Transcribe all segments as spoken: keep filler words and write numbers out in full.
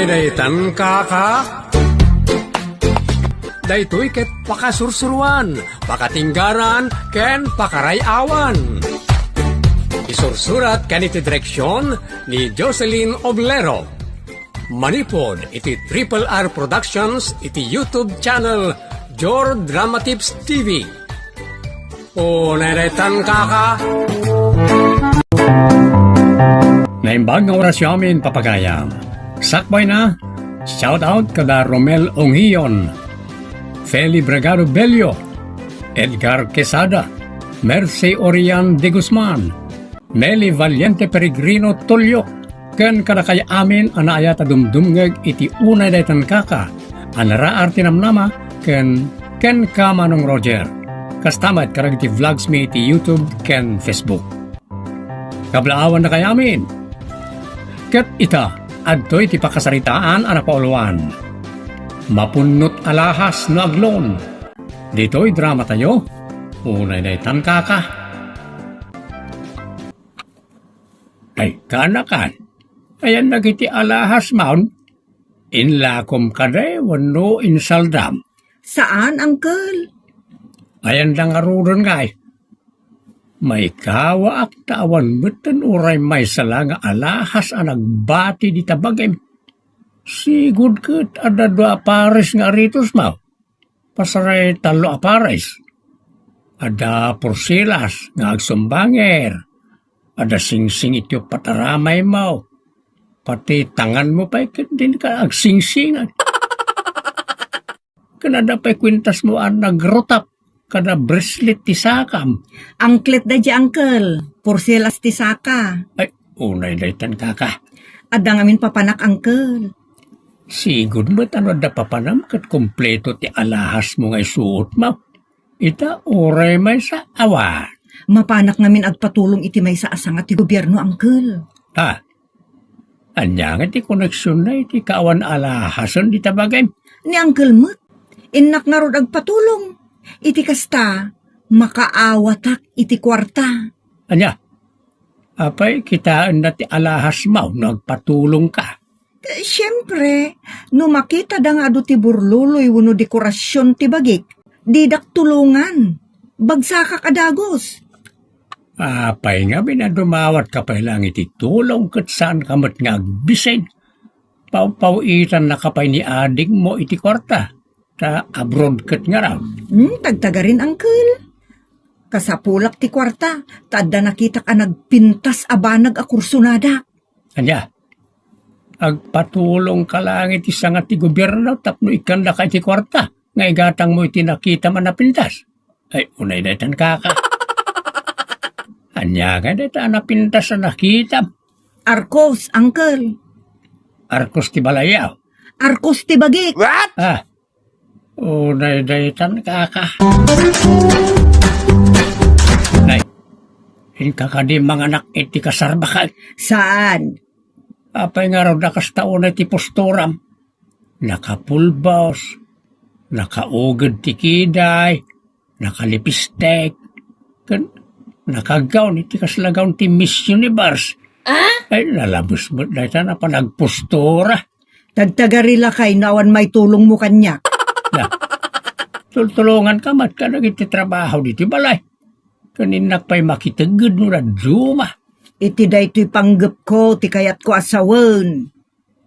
Daytan kaka. Daytoy ket pakasursuruan, pakatinggaran, ken pakaray-awan. Isursurat ken iti direksion ni Jocelyn Oblero. Manipud iti Triple R Productions iti YouTube channel Jor Drama Tips T V. O, nadaytan kaka. Naimbag nga orasyo amin, papagayam. Sakbay na, shout out kada Romel Ongion, Feli Bragado Bello, Edgar Quesada, Mercy Orian de Guzman, Meli Valiente Peregrino Tulio, ken kadakay amin a naayat a dumdumngeg iti unay daytan kaka a naraar ti namnama ken kenka, Manong Roger. Kasta met kadagiti vlogs mi iti YouTube ken Facebook. Kablaawan dakay amin. Ket ita, adtoy ti pakasaritaan a napauluan. Mapunnot a lahas no aglon. Ditoy drama tayo, unay daytan kaka. Ay, kaanakan. Ayan dagiti alahas maon. Inlakom kadi wenno insaldam? Saan, uncle. Ayan da ngaruden ngay. Maikawaak ta awan metten uray maysa la nga alahas a nagbati dita bagim. Sigud ket adda dua a pares nga aritos maw. Pasaray tallo a pares. Adda porsilas nga agsumbanger. Adda singsing iti uppat a ramay maw. Pati tangan mo pay ket din ka agsingsingan. Ken adda pay kuentas mo a nagrotap kada bracelet ti sakam. Anklet da di, uncle. Porsilas ti saka. Ay, unay daytan kaka. Adda ngamin papanak, uncle. Sigud met ano adda papanam ket kompleto ti alahas mo nga isuot mo. Ita, uray maysa, awan. Mapanak ngamin agpatulong iti maysa a sanga ti gobierno, uncle. Ah, ania nga ti koneksionna iti kaawan alahasen dita bagim? Ni uncle met. Innak ngarud agpatulong. Iti kasta, makaawatak iti kuarta. Ania? Apay, kitaenna ti alahas maw no agpatulongka? Eh, siempre, no makitada nga adu ti burluloy wenno dekorasion ti bagik, didak tulongan. Bagsakak a dagus. Apay ngamin a dumawatka pay laeng iti tulong ket saanka met nga agbisin? Pawpaw-itannaka pay ni adingmo iti kuarta, ta abroad ket ngarud. Hmm, tagtagarin, uncle. Kasapulak ti kuarta, ta adda nakitak a nagpintas a banag a kursunada. Ania? Agpatulongka laeng iti sanga ti gobierno tapno ikkandaka iti kuarta nga igatangmo iti nakitam a napintas? Ay, unay daytan kaka. Ania nga dayta a napintas a nakitam? Arkos, uncle. Arkos ti balayyo? Arkos ti bagik. What? Ah, unay daytan kaka. Nay, inka kadi manganak iti kasarbakan? Saan? Apay ngarud a kasta unay ti posturam? Nakapulbos, nakauged ti kiday, nakalipistek, ken nakagawn iti kasla gawn ti Miss Universe. Ah? Ay, nalabes met dayta a panagpostura. Tagtagari lakay no awan maitulongmo kaniak. Na, tultulonganka met kadagiti trabaho ditoy balay. Ken innak pay makitegged no dadduma. Iti daytoy panggepko ti kayatko a sawen.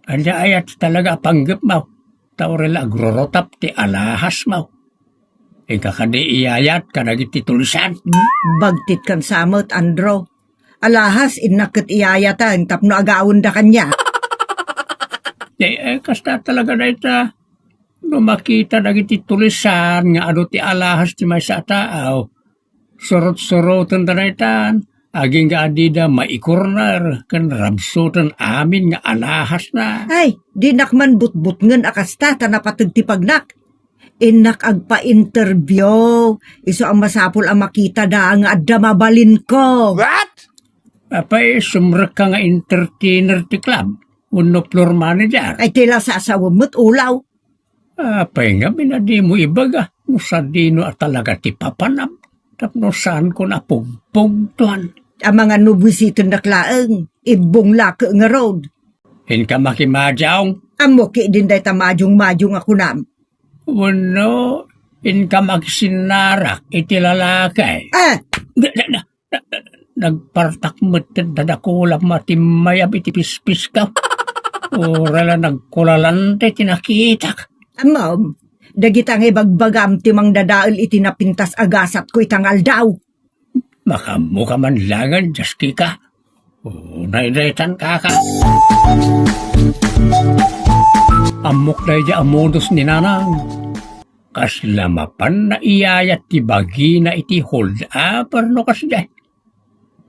Ania aya ti talaga a panggepmo? Ta uray la agrurutap ti alahasmo. Inka kadi iyayat kadagiti tulisan? Bagtitkan sa met, Andrew. Alahas, innak ket iyayatan tapno agawenda kaniak. Eh, eh, kasta talaga dayta. No makita dagiti tulisan nga adu ti alahas ti maysa a tao, surot-suroten da daytan, agingga a dida maikurner ken rabsuten amin nga alahasna. Ay, dinak man butbutngen a kasta ta napateg ti pagnak. Innak agpa-interview, isu a masapul a makitada nga adda mabalinko. What? Apay, sumrekka nga entertainer ti club wenno floor manager? Ay, ti la sasawem met ulaw. Apay ngamin a dimo ibaga no sadino a talaga ti papanam tapno saanko a pugpugtuan? Amangan no buisitendak laeng, ibbong lake ngarud. Inka makimadiaw, Ammok ketdin dayta majung-majung a kunam. Wenno, inkam agsinnarak iti lalaki. Ah! Na, na, na, na, nagpartak met ti dadakulam a timmayab iti pispiska. Uray la nagkulalan ti nakitak. Ammom, dagita nga ibagbagam ti mangdadael iti napintas a gasatko ita nga aldaw. Makaammoka man laengen, Jaskika. O, naydaytan, kaka. Ammok daydiay a modus ni Nanang. Kasla mapan naiyayat ti bagina iti hold up no kasdiay.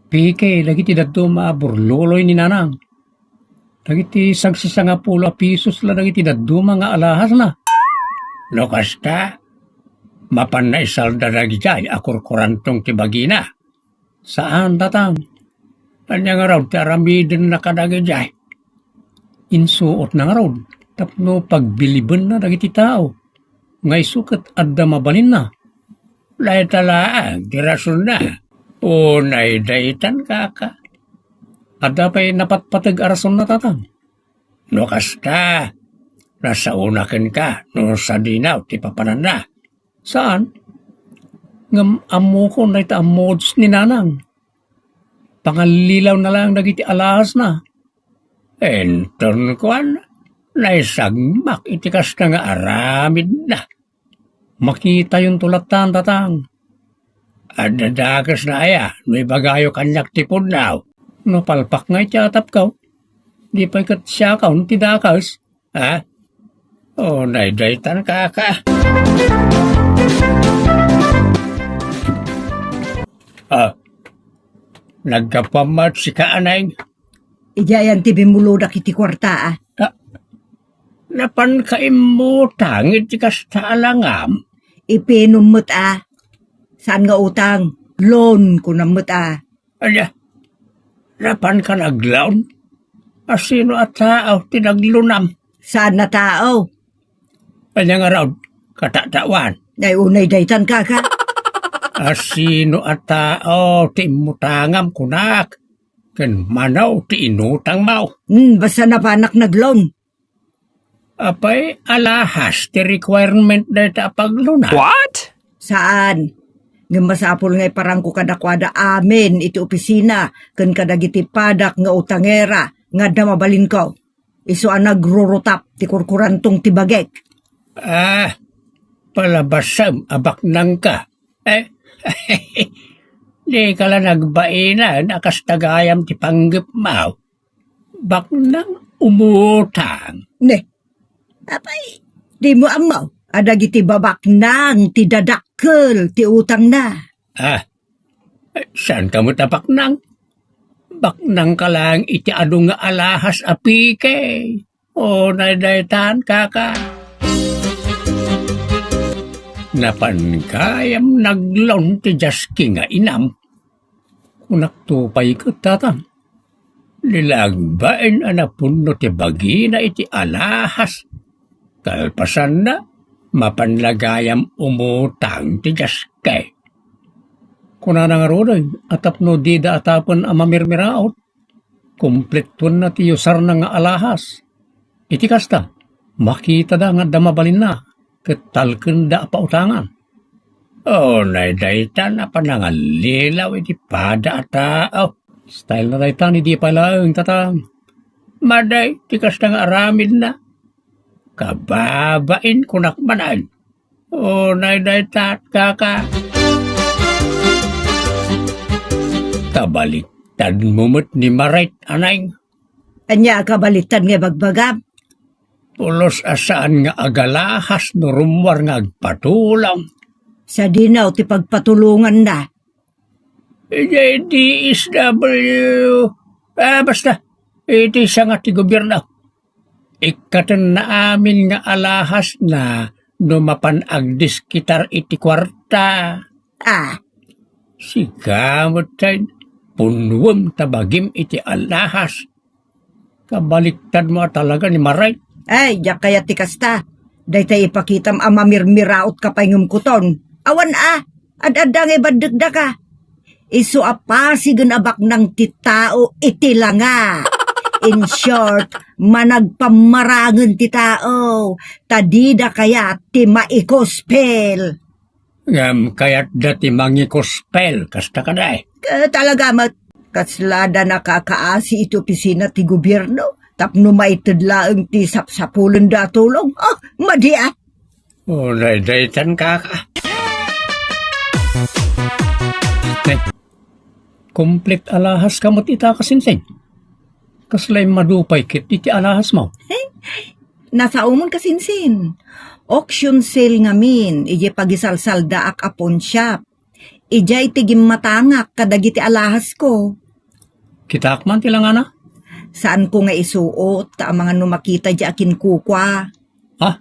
Pike dagiti dadduma a burluloy ni Nanang. Dagiti sagsisangapulo a pisos la dagiti dadduma nga alahasna. No kasta, mapanna isalda dagidiay a kurkurantong ti bagina. Saan, Tatang. Ania ngarud ti aramidenna kadagidiay? Insuotna ngarud tapno pagbilibenna dagiti tao nga isu ket adda mabalinna. Dayta laeng ti rasonna. Unay daytan, kaka. Adda pay napatpateg a rasonna, Tatang? No kasta, nasaona kenka no sadinaw ti papananna. Saan? Ngem ammokon dayta a mods ni Nanang. Pangallilawna laeng dagiti alahasna. Inton kuan, naisagmak iti kasta nga aramidna. Makitayonto lattan, Tatang. Adda dakesna aya no ibagayo kaniak ti pudno? No palpakna iti atapko, di pay ket siakon ti dakes. Ha? O, naydaytan, kaka. Ah, naggapuam met sika, Aneng? Idiayan ti bimmulodak iti kuarta, a. Ah, napanka immutang iti kasta a langam? Ipinom met, a. Saan nga utang? Loan, kunam met, a. Ania, napanka nagloan? A, sino a tao ti nagloanam? Saan a tao? Ania ngarud, katataoan? Ay, unay daytan, kaka. A, sino a tao ti immutangam, kunak? Ken mano ti inutangmo? Hmm, basta napanak nagloan. Apay, alahas ti requirement dayta a pagloanan? What? Saan. Ngem masapul nga iparangko kadakuada amin iti opisina ken kadagiti padak nga utangera nga adda mabalinko. Isu a nagrurutap ti kurkurantong ti bagik. Ah, palabasem a baknangka. Eh, dika la nagbainan a kasta gayam ti panggepmo. Baknang umutang. Ne, apay, dimo ammo a dagiti babaknang ti dadakkel ti utangna? Ah, saanka met a baknang? Baknangka laeng iti adu nga alahas a pike. O, naydaytan, kaka. Napan gayam nagloan ti Jaski nga inam. Kunakto pay ket, Tatang. Di la agbain a napunno ti bagina iti alahas. Kalpasanna, mapan la gayam umutang ti Jaski. Kunana ngaruden a tapno dida atapen a mamirmiraot, kumpletuenna ti usarna nga alahas. Iti kasta, makitada nga adda mabalinna, ket talkenda a pautangan. O, naydaytan a panangallilaw iti pada a tao. Style na dayta ni di pay laeng, Tatang. Madi ti kasta nga aramidna. Kababain kunak manen. O, naydayta, kaka. Kabaliktadmo met ni Marit, Aneng. Ania a kabaliktad nga ibagbagam? Pulos a saan nga agalahas no rummuar nga agpatulong. Sadino ti pagpatulonganna? Idiay D S W. Ah, basta, iti sanga ti gobierno. Ikkatenna amin nga alahasna no mapan agdiskitar iti kuarta. Ah. Sika met, punnuem ta bagim iti alahas. Kabaliktadmo a talaga ni Marit. Ay, diak kayat ti kasta. Dayta ipakitam a mamirmiraotka pay ngem kuton. Awan a, ad-adda nga ibaddek daka. Isu a pasigen a baknang ti tao iti langa. In short, managpammarangen ti tao, ta dida kayat ti maikospel. Ngem kayatda ti mangikospel, kasta kadi? Ket talaga met, kasla da nakakaasi iti opisina ti gobierno tapno maited laeng ti sapsapulenda a tulong. Oh, madi a! Uray daytan, kaka. Ne, komplet alahas ka met ita, Kasinsin. Kasla immadupay ket iti alahasmo? Nasaomon, Kasinsin. Auction sale ngamin, idiay pagisalsaldaak a pawnshop. Idiay ti gimmatangak kadagiti alahasko. Kitaak man ti langana. Saanko nga isuot, ta amangan no makita diay akinkukua. Ah,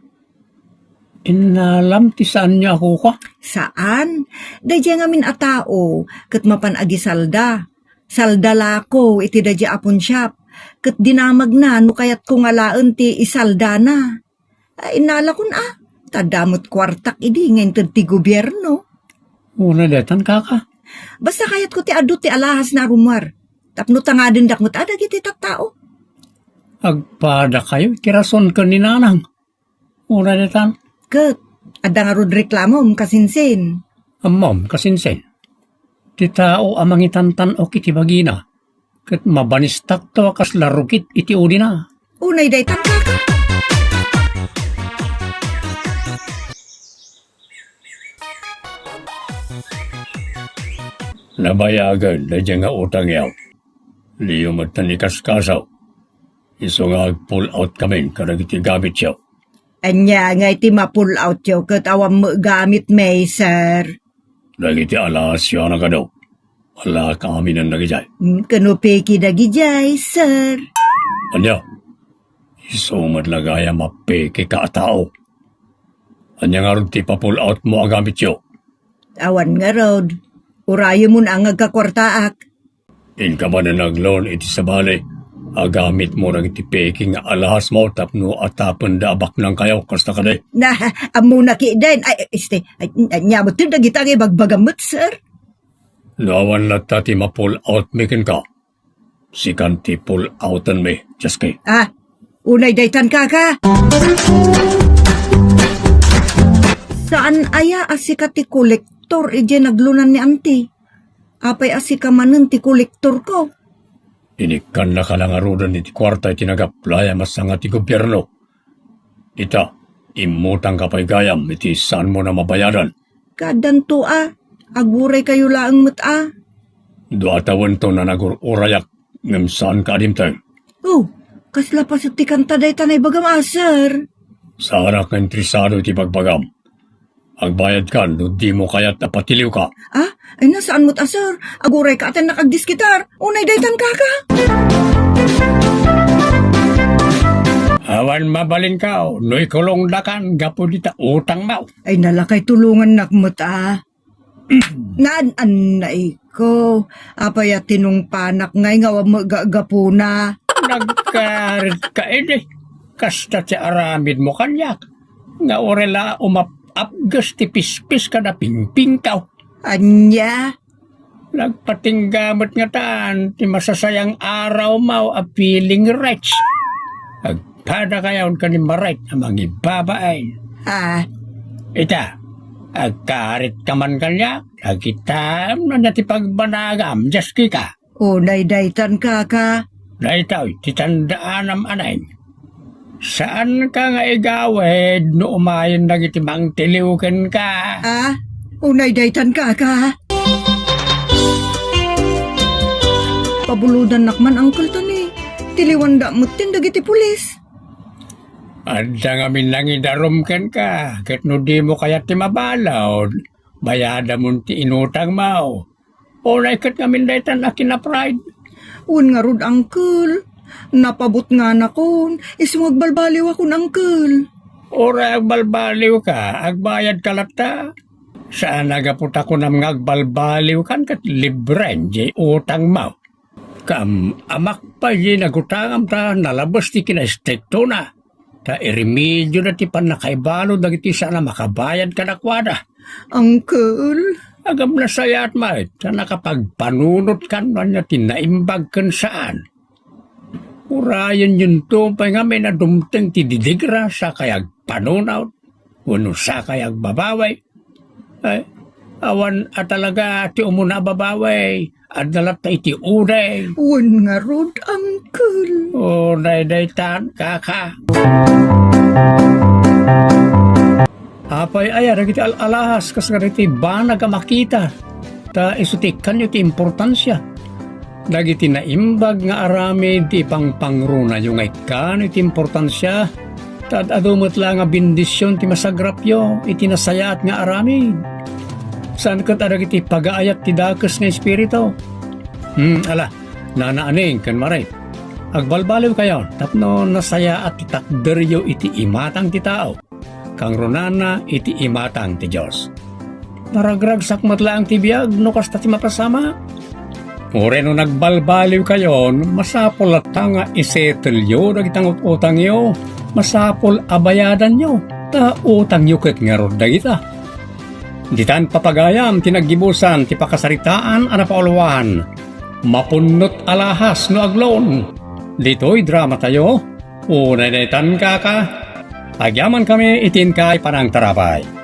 innalam ti saanyo a kukua? Saan. Daydiay ngamin a tao, ket mapan agisalda. Salda lako iti daydiay a pawnshop, ket dinamagna no kayatko nga alaen ti isaldana. Ay, innalakon a, ta adda met kuartak idi nga inted ti gobierno. Uray daytan, kaka. Basta kayatko ti adu ti alahasna a rummuar, tapno tangadendak met a dagiti tattao. Agpadakayo iti rason ken ni nanang. Uray daytan. Ket, adda ngarud reklamom, Kasinsin? Ammom, Kasinsin. Ti tao a mangitantan-ok iti bagina, ket mabanistakto a kasla rukit iti udina. Unay daytan, kaka. Nabayagen daydiay nga utangyo. Diyo met ta ikaskaso. Isu nga ag-pull out kamin kadagiti gamityo. Ania ngay ti ma-pull outyo ket awan met gamitmi, sir? Dagiti alahasyo a nagadu, alaak aminen dagidiay. Hmm, ken no peke dagidiay, sir? Ania? Isu met la gayam a peke ka a tao. Ania ngarud ti ipa-pull outmo a gamityo? Awan ngarud. Urayemon a nga agkakuartaak. Inka manen agloan iti sabali a gamitmo dagiti peke nga alahasmo tapno atapenda a baknangkayo, kasta kadi? Na, ammona ketdin. Ay, este, ay, ania met dagita nga ibagbagam met, sir? No awan latta ti ma-pull outmi kenka, sikan ti pull outenmi, Chesky. Ah, unay daytan, kaka. Saan aya a sika ti kolektor idiay naglonan ni Auntie? Apay a sika manen ti kolektorko? Inikkannaka la ngaruden iti kuarta iti nag-apply a masanga ti gobierno. Ita, immutangka pay gayam iti saanmon a mabayadan. Kadanto a, aguraykayo laeng met a. Dua tawenton a nagur-urayak, ngem saanka a dimteng. Oh, kasla paset ti kanta dayta naibagam a, sir? Saanak nga interesado iti bagbagam. Agbayadkan no dimo kayat a patiliwka. Ah, ay, na saan met a, sir? Agurayka a ti annak agdiskitar. Unay daytan, kaka. Awan mabalinka no ikulongdakan gapu dita utangmo. Ay, nalakay tulongannak met a. Naan-annay ko. Apay a tinungpanak ngay nga awan met gagapuna? Nagkarit ka idi. Kasta ti aramidmo kaniak. Nga uray la umap-apges ti pispis kada pingpingkaw. Ania? Nagpatingga met ngatan ti masasayang arawmo a feeling rich. Agpadakayon ken ni Marit a mangibabain. Ah. Ita, agkarit ka man kaniak, nakitam na ti pagbanagam, Jaskika. Unay daytan, kaka. Daytoy ti tandaanam, anay. Saanka nga igawid no umayen dagiti mangtiliw kenka. Ah, unay daytan, kaka. Pabulodannak man, angkel, ta ni tiliwanda metten dagiti pulis. Adda ngamin nangidarum kenka, ket no dimo kayat ti mabalud, bayadamon ti inutangmo. Unay ket ngamin daytan a kinapride. Wen ngarud, angkel. Napabutnganakon, isu nga agbalbaliwakon, angkel. Uray agbalbaliwka, agbayadka latta. Saan a gapu ta kunam nga agbalbaliwkan ket libren diay utangmo. Kam-, amak pay diay nagutangam ta nalabes ti kinaistriktona. Ta iremediona ti pannakaibalud dagiti saan a makabayad kadakuada. Angkel. Agam nasayaat met ta nakapagpanunotkan no ania ti naimbag ken saan. Urayenyo pay ngamin a dumteng ti didigra, sakay agpanunot, wenno sakay agbabawi. Ay, awan a talaga ti umuna a babawi, adda latta iti uday. Wen ngarud, uncle. O, daydaytan, kaka. Apay aya dagiti al-alahas kas kadagiti banag a makita, ta isu ti ikkanyo ti importansia. Dagiti naimbag nga aramid ti pangpangrunayo nga ikkan iti importansia, ta ad-adu met laeng a bendision ti masagrapyo iti nasayaat nga aramid. Saan ket a dagiti pagaayat ti dakes nga espiritu. Hmm, ala, nanaaning ken mare. Agbalbaliwkayon tapno nasayaat ti takderyo iti imatang ti tao. Kangrunana iti imatang ti Dios. Naragragsak met laeng ti biag no kasta ti mapasamak. Uray no nagbalbaliwkayon, masapul latta nga isetelyo dagiti ngut-utangyo, masapul a bayadanyo, ta utangyo ket ngarud dagita. Ditan papagayam ti naggibusan ti pakasaritaan a napauluan. Mapunnot alahas no aglon. Ditoy dramatayo, unay daytan, kaka. Agyamankami iti inkay panangtarabay.